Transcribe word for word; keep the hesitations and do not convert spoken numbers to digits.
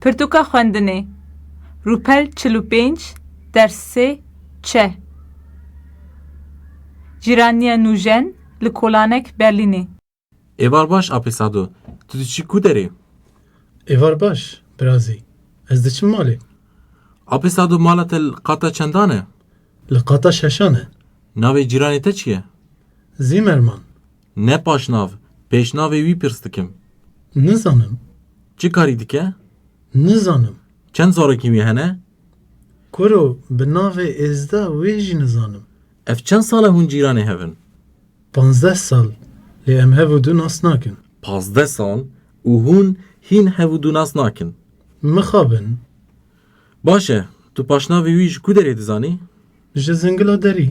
Pirtûka xwendinê. Rûpel çil û pênc, ders sê, çe. Cîraniya Nûjen li Kolanek, Berlînê. Êvar baş, Apê Sado. Tu diçî ku derê? Êvar baş, birazî. Ez diçim malê. Apê Sado, mala te li qata çendan e? Li qata şeşan e. Navê cîranê te çi ye? Zîmerman. Ne paşnav, pêşnavê wî pirs dikim. Nizanim. Çi karî dike? Nizanim. Çend zarokên wî hene? Kuro, bi navê êzda wê jî nizanim. Ev çend sal e hûn cîranê hev in? Panzdeh sal, lê em hev û du nas nakin. Pazdeh sal û hûn hîn hev û du nas nakin? Mixabin. Baş e, tu paşnavê wî ji ku derê dizanî? Ji Zingila Derî.